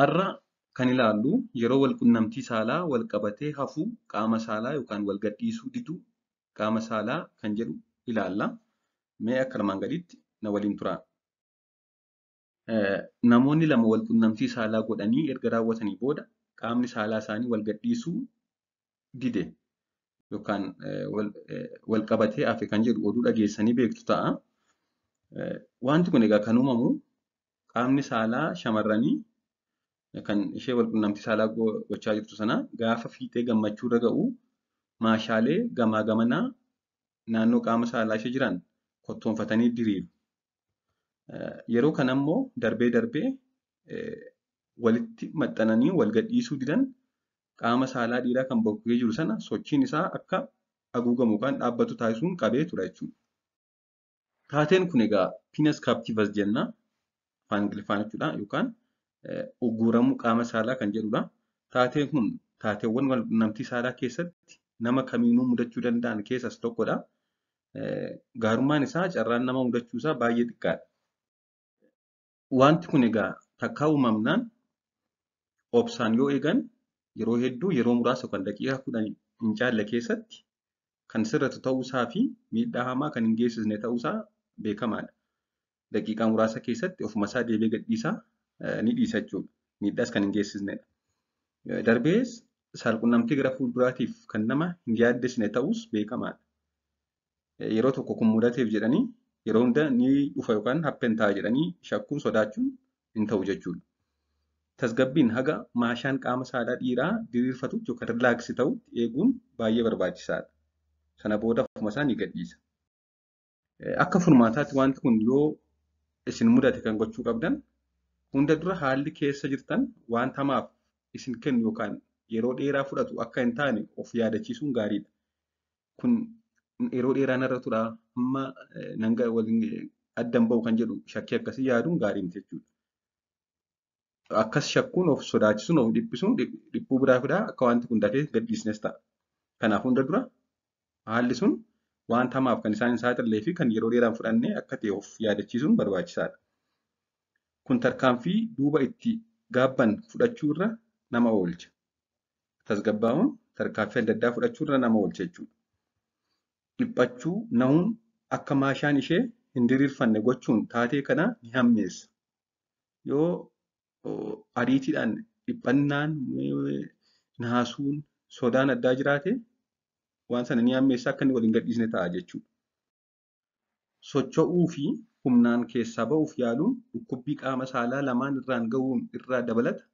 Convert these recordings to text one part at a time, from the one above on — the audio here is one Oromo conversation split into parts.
Har'a kan ilaallu yeroo walqunnamtii saalaa wal qabatee hafuu qaama saalaa yookaan wal gadhiisuu diduu qaama saalaa kan jedhu ilaalla. Mee akka armaan gadiitti na waliin turaa. Namoonni lama walqunnamtii saalaa godhanii erga raawwatanii booda qaamni saalaa isaanii wal gadhiisuu dide yookaan wal qabatee hafe kan jedhu oduu dhageessanii beektu ta'a. Wanti kun egaa kan uumamu qaamni saalaa shamarranii kan ishee walqunnamtii saalaa gochaa jirtu sana gaafa fiixee gammachuu irra ga'u maashaalee gamaa gamanaa naannoo qaama saalaa ishee jiran kottoonfatanii diriiru. Yeroo kana immoo darbee darbee walitti maxxananii wal gadhiisuu didan qaama saalaa dhiiraa kan bokkee jiru sana sochiin isaa akka haguugamu yookaan dhaabbatu taasisuun qabee tura jechuudha. Taateen kun egaa penis captivus jenna afaan Ingiliffaan jechuudha yookaan ugguramuu qaama saalaa kan jedhudha. Taateen kun taateewwan walqunnamtii saalaa keessatti nama kamiinuu mudachuu danda'an keessaas tokkodha. Gaarummaan isaa carraan nama mudachuu isaa baay'ee xiqqaadha. Wanti kun egaa takkaa uumamnaan obsaan yoo eegan yeroo hedduu yeroo muraasa yookaan daqiiqaa 10 hin caalle keessatti kan sirratu ta'uusaa fi miidhaa hamaa kan hin geessisne ta'uusaa beekamaadha. Daqiiqaa muraasa keessatti ofuma isaa deebi'ee gadhiisaa ni dhiisa jechuudha. Miidhaas kan hin geessisnedha. Darbees saalqunnamtii gara fuulduraatiif kan nama hin yaaddessine ta'us beekamaadha. Yeroo tokko kun mudateef jedhanii yeroo hunda ni dhufa yookaan happen ta'a jedhanii shakkuun sodaachuun hin ta'u jechuudha. Tasgabbiin haga maashaan qaama saalaa dhiiraa diriirfatutti yookaan rilaaksii ta'utti eeguun baay'ee barbaachisaadha. Sana booda ofuma isaa ni gadhiisa. Akka furmaataatti wanti kun yoo isin mudate kan gochuu qabdan hunda dura haalli keessa jirtan wanta hamaaf isin kennu yookaan yeroo dheeraa fudhatu akka hin taane of yaadachiisuun gaariidha. Kun yeroo dheeraa narra tura amma nan waliin addan ba'u kan jedhu shakkii akkasii yaaduun gaarii miti jechuudha. Akkas shakkuun of sodaachisuun of dhiphisuun dhiphuu biraa fidaa akka wanti kun dafee gadhiisnes ta'a. Kanaaf hunda dura haalli sun wanta hamaaf kan isaan hin saaxillee fi kan yeroo dheeraan fudhannee akka ta'e of yaadachiisuun barbaachisaadha. Kun tarkaanfii duuba itti gaabban fudhachuu irra nama oolcha. Tasgabbaa'uun tarkaanfii adda addaa fudhachuu irra nama oolcha jechuudha. Dhiphachuu nahuun akka maashaan ishee hin diriirfanne gochuun taatee kana ni hammeessa. Yoo ariitiidhaan dhiphannaan naasuun sodaan addaa jiraate waan sana ni hammeessa akka inni waliin gadhiisne ta'a jechuudha. Socho'uu fi humnaan keessaa ba'uuf yaaluun dhukkubbii qaama saalaa lamaan irraan ga'uun irraa dabalata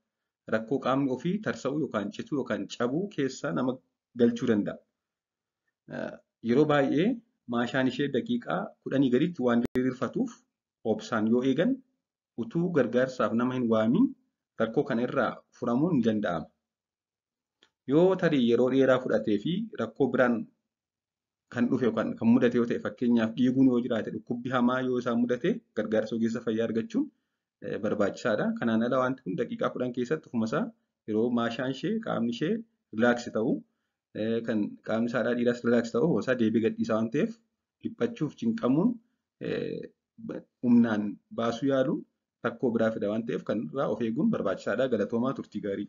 rakkoo qaamni ofii tarsa'uu yookaan cituu yookaan cabuu keessa nama galchuu danda'a. Yeroo baay'ee maashaan ishee daqiiqaa 10 gaditti waan diriirfatuuf obsaan yoo eegan utuu gargaarsaaf nama hin waamiin rakkoo kana irraa furamuun ni danda'ama. Yoo tarii yeroo dheeraa fudhatee fi rakkoo biraan kan dhufe yookaan kan mudate yoo ta'e fakkeenyaaf dhiiguun yoo jiraate dhukkubbii hamaa yoo isaan mudate gargaarsa ogeessa fayyaa argachuun barbaachisaadha. Kanaan ala wanti kun daqiiqaa 10 keessatti ofuma isaa yeroo maashaan ishee qaamni ishee rilaaksi ta'u kan qaamni saalaa dhiiraas rilaaksi ta'u ofuma isaa deebi'ee gadhiisa waan ta'eef dhiphachuuf cinqamuun humnaan baasuu yaaluun rakkoo biraa fida waan ta'eef kan irraa of eeguun barbaachisaadha. Galatoomaa turtii gaarii.